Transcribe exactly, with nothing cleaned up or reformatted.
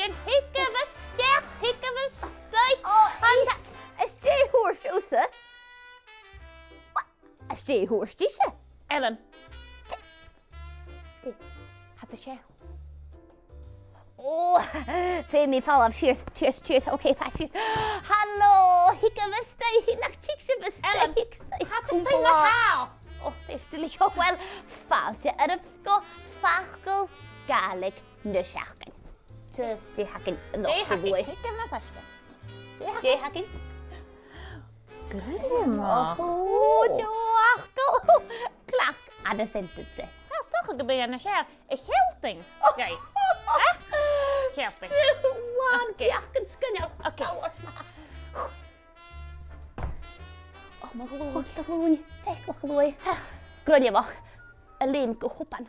Thigibh a-steach, thigibh a-steach. Ò, Ellen, is, is dè thuirt thusa? Wha-, is dè thuirt thusa? Ellen. Dè? Dè? Tha e seo. Ò, feumaidh mi falbh. Cheers, cheers, cheers. Okay, fine, cheers. Halò, thigibh a-steach, nach tig sibh a-steach. Ellen, thig a-steach. Tha e a-staigh an-seo. Ò, feuch, duilich, ò, uill, fàilte oirbh gu Facal Gàidhlig na Seachdain. Dè th' againn an-diugh, a luaidh? Dè th' againn? Dè th' againn? Grunna math. Ò, deagh fhacal. Cleachd ann an sentence. Tha, 's dòcha gum bi e nas fheàrr a shealltainn. Right. Eh? Shealltainn. Slàn, okay. Beachdan sgoinneil. Okay. Ò, mo ghlùin. Ò, do ghlùin. Feuch, mo ghlùin. Grunna math. A' leum gu h-obann.